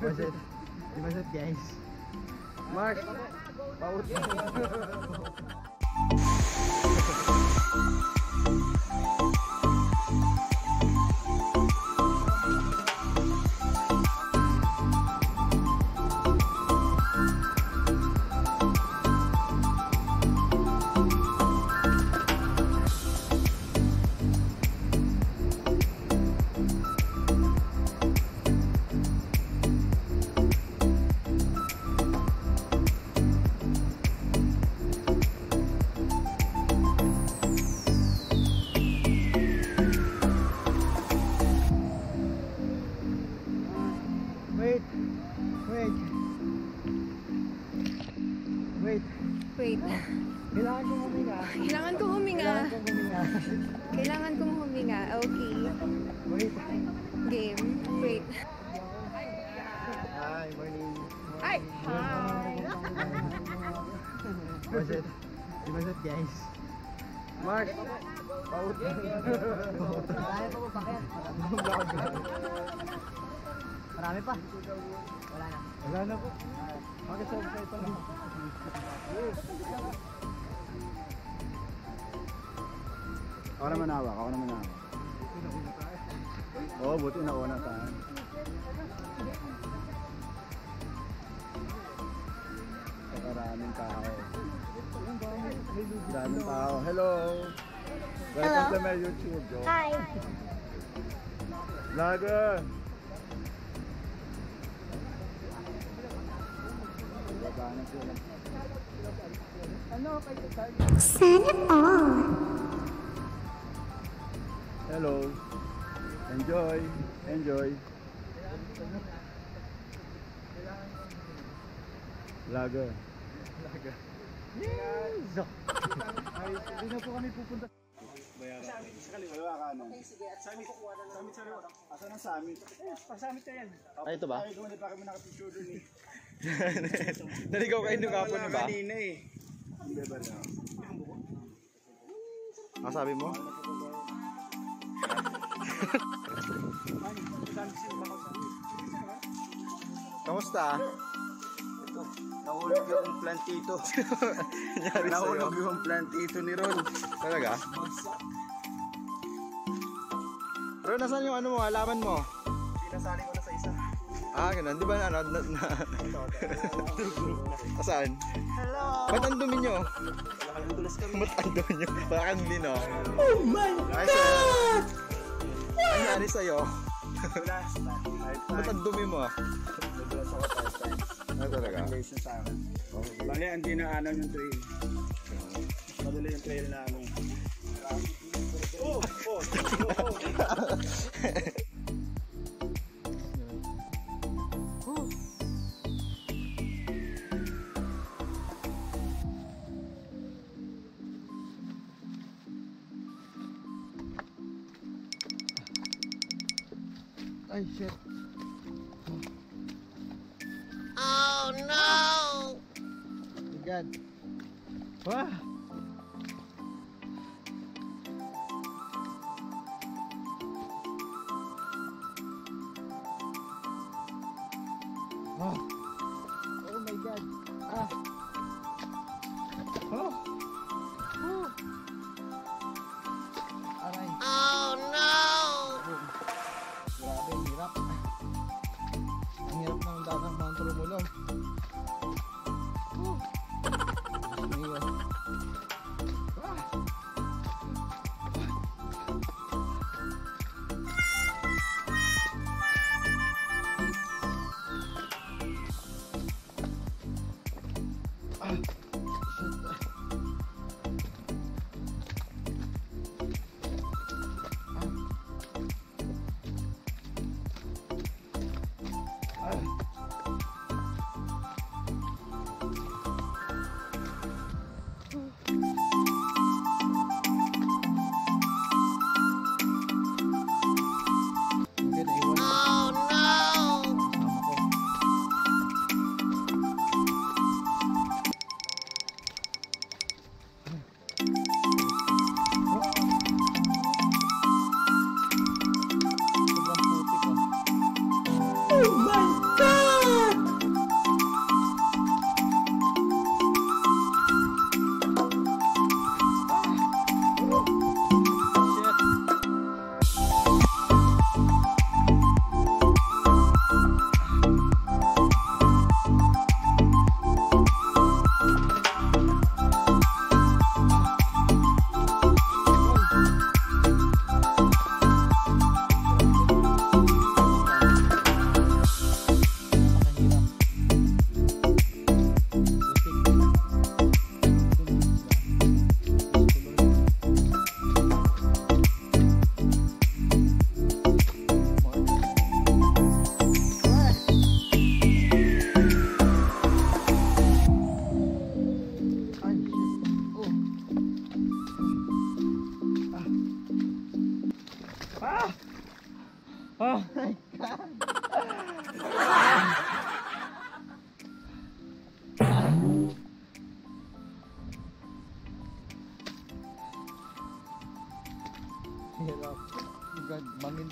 Was it? Di ba it, guys? Mark! Paut. Wait. Wait. Wait. Wait. Kailangan kong huminga. Kailangan kong huminga. Kailangan kong huminga. Kailangan kong huminga. Okay. Wait. Game. Wait. Hi, morning. Ay! Hi! Was it? Di ba it, guys? Mark! Paut. Marami pa. Wala na. Wala na po. Bakit sa ito na? Ako naman hawak, ako naman hawak. Oo, buti nauna tayo. Pakaraming tao. Daming tao. Hello! Welcome to my YouTube. Joe. Hi. Vlogger! Baba na sila. Sana all. Hello. Enjoy. Enjoy. Vlogger. Yes! Ay, hindi na po kami pupunta. Bayaran. Sa kaliwa kanan. Okay, sige. At summit. Summit sa kaliwa. Asan ang summit? Pasamit na yan. Ay, ito ba? Ay, doon, di pa kami nakapicture doon eh. Naligaw kayo nung kapon ba? Kanina eh. Hindi ba na? Ang sabi mo? Kamusta? Nahulog yung plantito. Nangyari sa'yo? Nahulog yung plantito ni Ron. Talaga? Ron, nasaan yung ano mo, halaman mo? Pinasali ko na sa isa. Ah, ganun. Di ba ano? Nasaan? Hello! Ba't ang dumi nyo? Nakalutulas kami. Ba't ang dumi nyo? Parang din, oh. Oh my God! Ano nangyari sa'yo? Last time. Five Ba't times. ang dumi mo? Nadulas ako five times. Ano talaga? Congratulations sa akin. Bale, ang dinaanan yung trail. Mas madali yung trail namin. Oh! Ay, shit. Oh no. My God. Wah! Oh. Oh my God. Ah. Oh. Oh. Aray. Oh no. Grabe, ang hirap. Ang hirap ng daan ng Mount Trumulong. Oh. Diyos mio. Ah. Ah. Shit. Ah.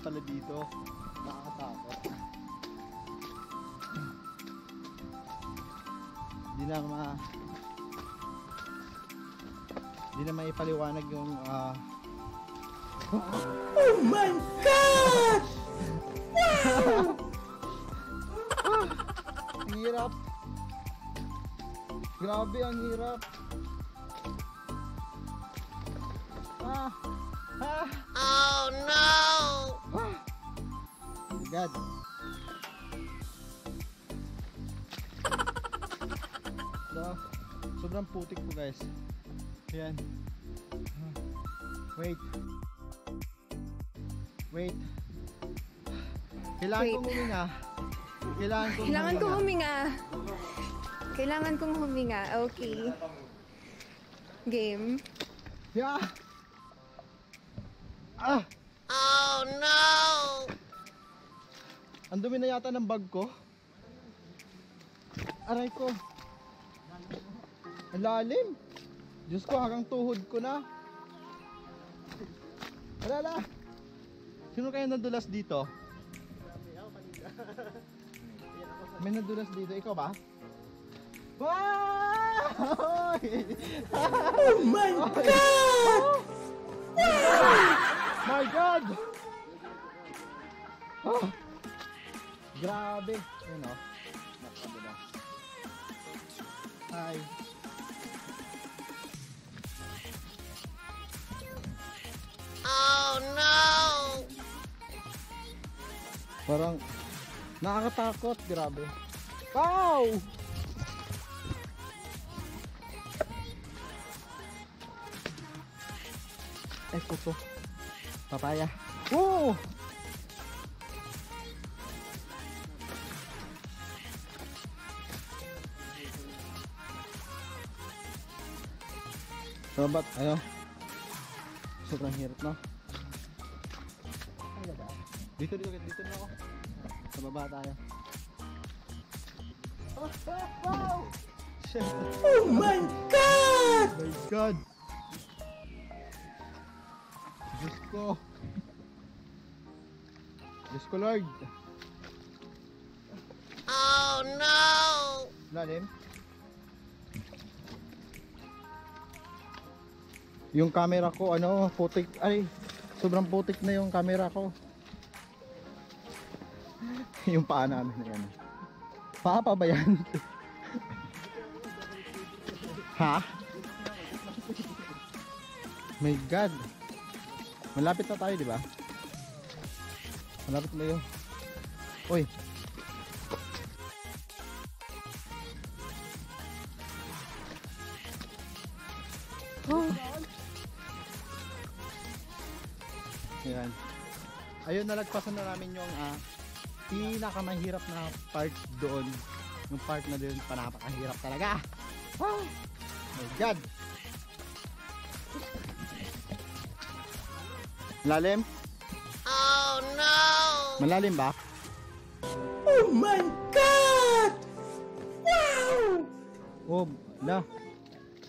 pala dito. Nakakatakot. Hindi na maipaliwanag yung Oh my God! Wow! Ang hirap. Grabe, ang hirap. Ah! Ah! Oh no! Ah! Oh my God. So, sobrang putik po, guys. Ayan. Wait. Wait. Kailangan Wait. kong huminga. Kailangan kong Kailangan kong huminga. huminga. Kailangan kong huminga. Okay. Game. Yeah. Ah! Oh no! Ang dumi na yata ng bag ko. Aray ko. Ang lalim. Diyos ko, hanggang tuhod ko na. Alala. Sino kaya nadulas dito? May nadulas dito. Ikaw ba? Wow! Oh my God! My God! Oh! Grabe. Ayun o. Nakadulas. Hi. Oh no! Parang nakakatakot. Grabe. Wow! Ay, kuto. Papaya. Oh! So, ba't, ano? Sobrang hirap, no? Dito, dito, dito na ako. Sa baba tayo. Wow! Shit. Oh my God! My God! Diyos ko! Diyos ko, Lord! Oh no! Lalim? Yung camera ko, ano, putik, ay, sobrang putik na yung camera ko. Yung paa namin, ayan. Paa pa ba yan? Ha? My God. Malapit na tayo, di ba? Malapit na yun. Uy. Oh. Ayan. Ayun, nalagpasan na namin yung pinakamahirap na part doon. Yung part na doon, panapakahirap talaga. Oh my God. Malalim? Oh no! Malalim ba? Oh my God! Wow! Oh, na.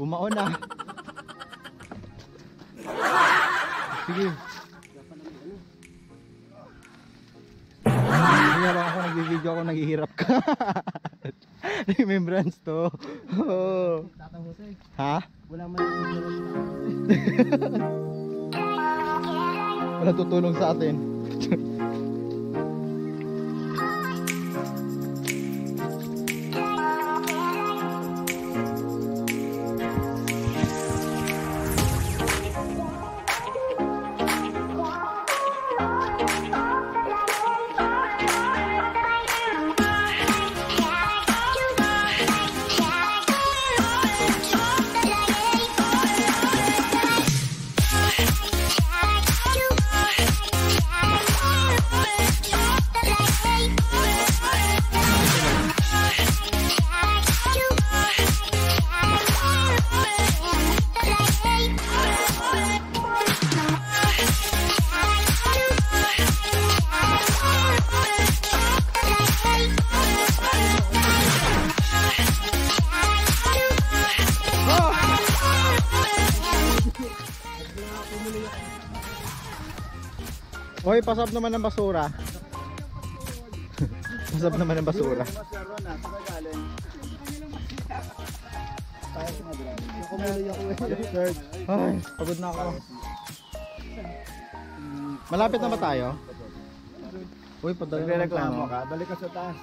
Bumaon na. Sige. Hindi lang ako nagbi-video ako, naghihirap ka. Remembrance to. Oh. Ha? Wala man. Wala tutulong sa atin. Yeah. Hoy, pasap naman ng basura. Pasap naman ng basura. Ay, pagod na ako. Malapit na ba tayo? Uy, padala naman Nagrereklamo tayo. ka, balik ka sa taas.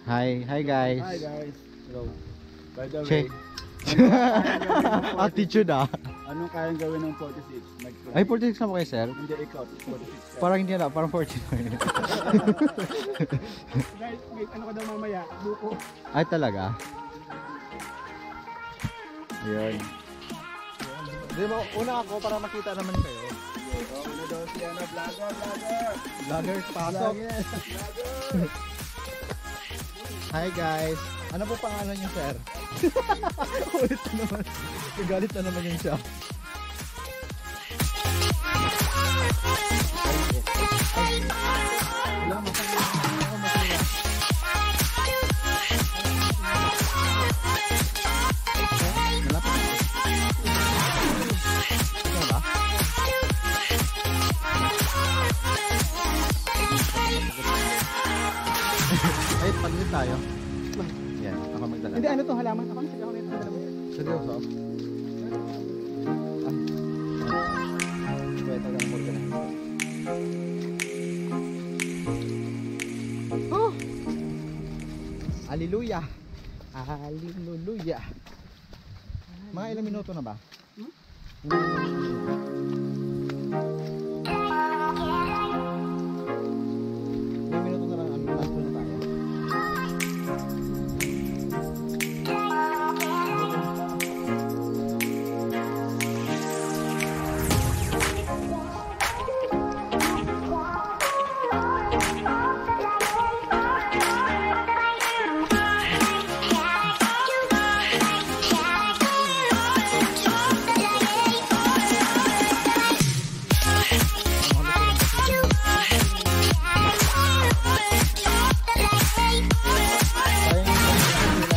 Hi, hi guys. Hi guys. Hello. By the Che. way, Attitude ah. anong kayang gawin ng 46? Ay, 46 na po kayo, sir? Hindi, ikaw, 46 ka. Parang hindi na, parang 49. Guys, wait, ano ka daw mamaya? Buko. Ay, talaga? Ayun. Di ba, una ako para makita naman kayo. Oh, una daw si ano, vlogger, vlogger. Vlogger, pasok. Hi guys. Ano po pangalan niyo, sir? Ulit na naman. Nagalit na naman yung siya. Wala, masaya. Ako masaya. Malapit na. Ito ba? Ay, paglit tayo. Yan, ako magdala. Hindi, ano to, halaman. Ako, sige, ako nito. Seryoso? Ah. Wait, tagang organize. Oh! Hallelujah! Hallelujah! Mga ilang minuto na ba? Hmm? Mga ilang minuto na? Ilang minuto na lang, ano, last na tayo. Sayang yung wala akong masyado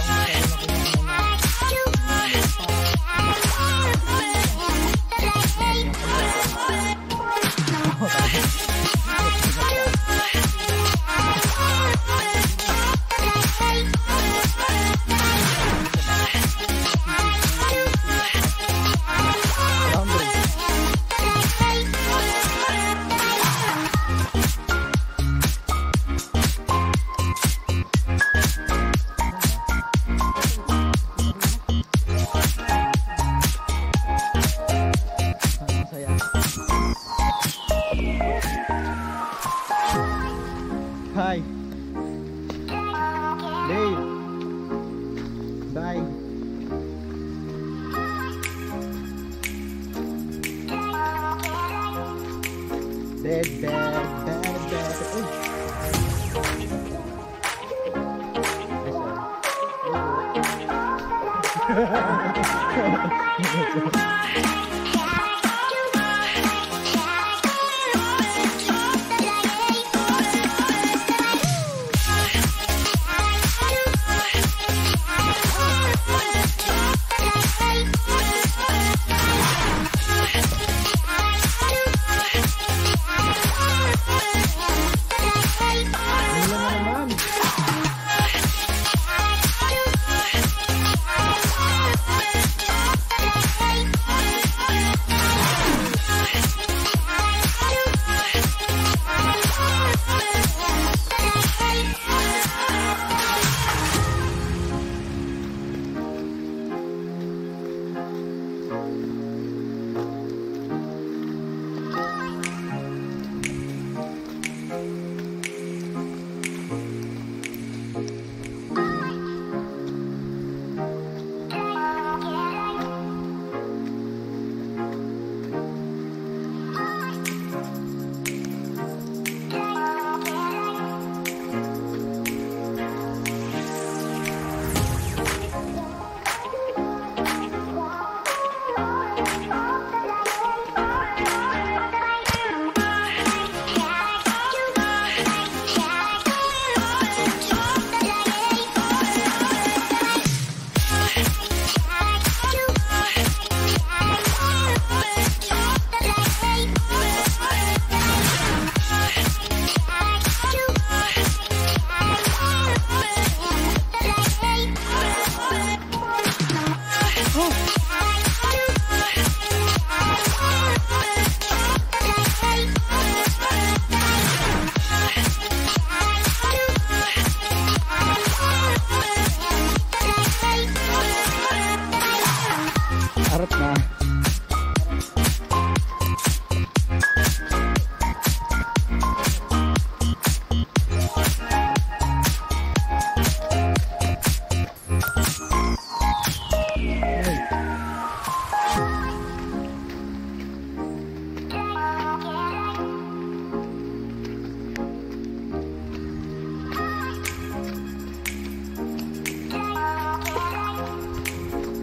nakuha na. Boundary. Ang saya. Hi. Dave. Bye. Bed, bed, bed, bed. Uy. Hi, sir. Wala na naman.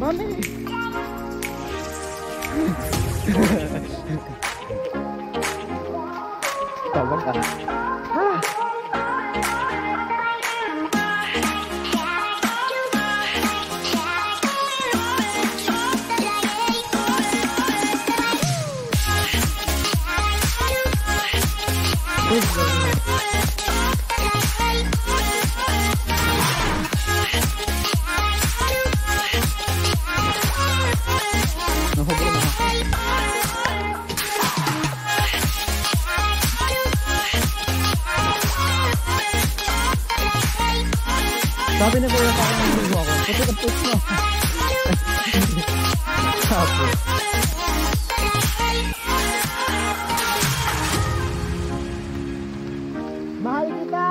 Mami! Tawag ka. Ah! Nahubog na ako. Sabi ni Kuya, parang nagulo ako. Puti ang puti mo. Tapos. Mahal kita!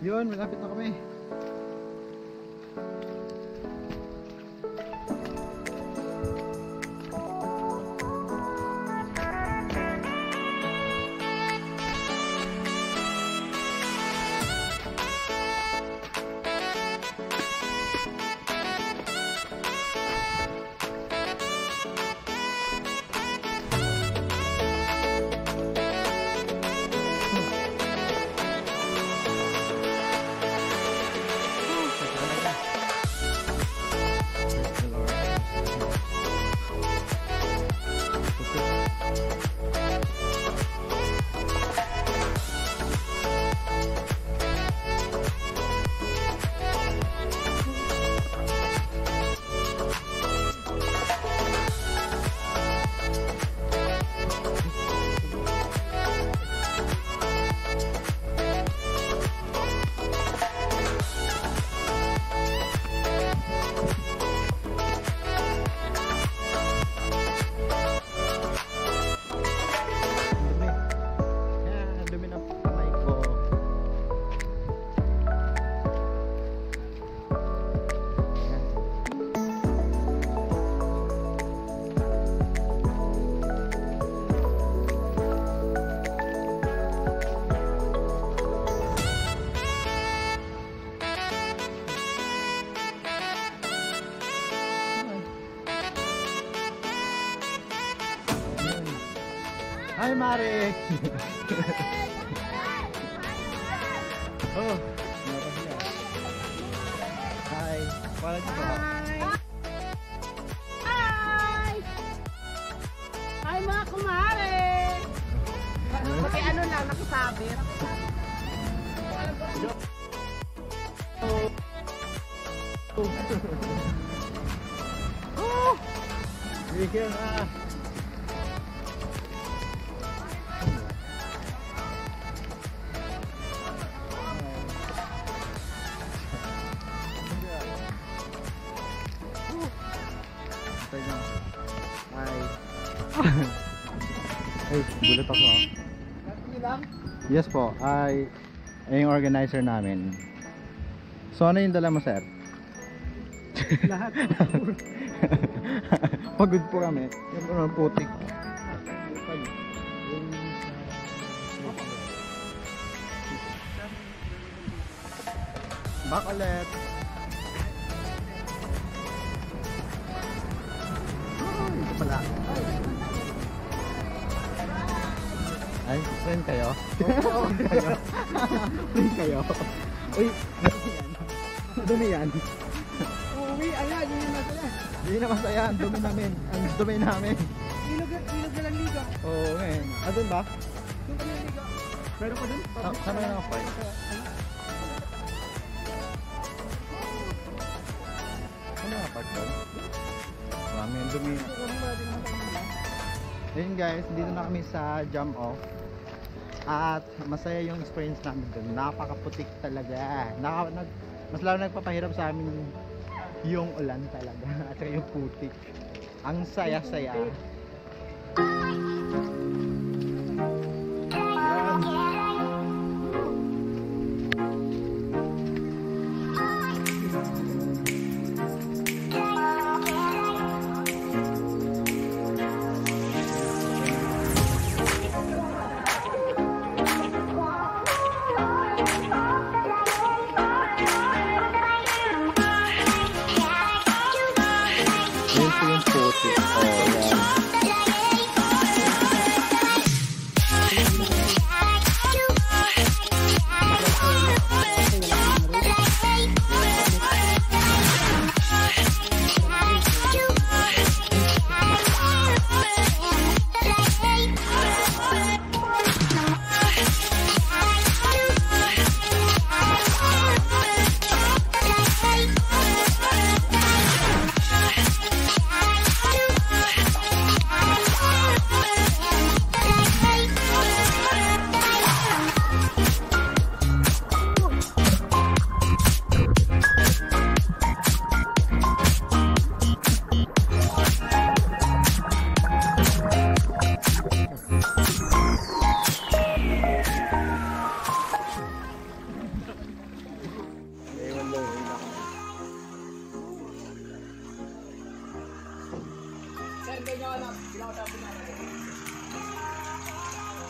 Yun, malapit na kami. Hi, Mare! Oh, meron siya. Hi! Wala niyo ba? Hi! Hi mga kumare! Pati ano lang, nakasabit. Oh! Here na! Hi. Ay, gulat ako. Yes po, ay yung organizer namin. So ano yung dala mo, sir? Lahat. Pagod po kami. Yung mga putik. Back ulit. Oh, ito pala. Ay, friend kayo? Friend kayo? Friend kayo? Uy, ano yan? Dumi yan. Uwi, ayan, yun yung masaya. Hindi na masaya. Ang dumi namin. Ang dumi namin. Ilog, ilog na lang ligo. Oo, ngayon. Ah, dun ba? Doon kami ligo. Meron pa dun? Sama na ako. Ano nga park doon? Marami ang dumi. Ayun guys, dito na kami sa jump off. At masaya yung experience namin doon. Napakaputik talaga. Mas lalo nagpapahirap sa amin yung ulan talaga. At saka yung putik. Ang saya-saya. Yan po yung putik. Oh, yan.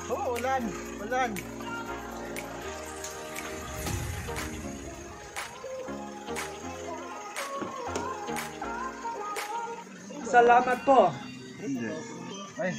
Oh, ulan! Ulan! Salamat po. Ay.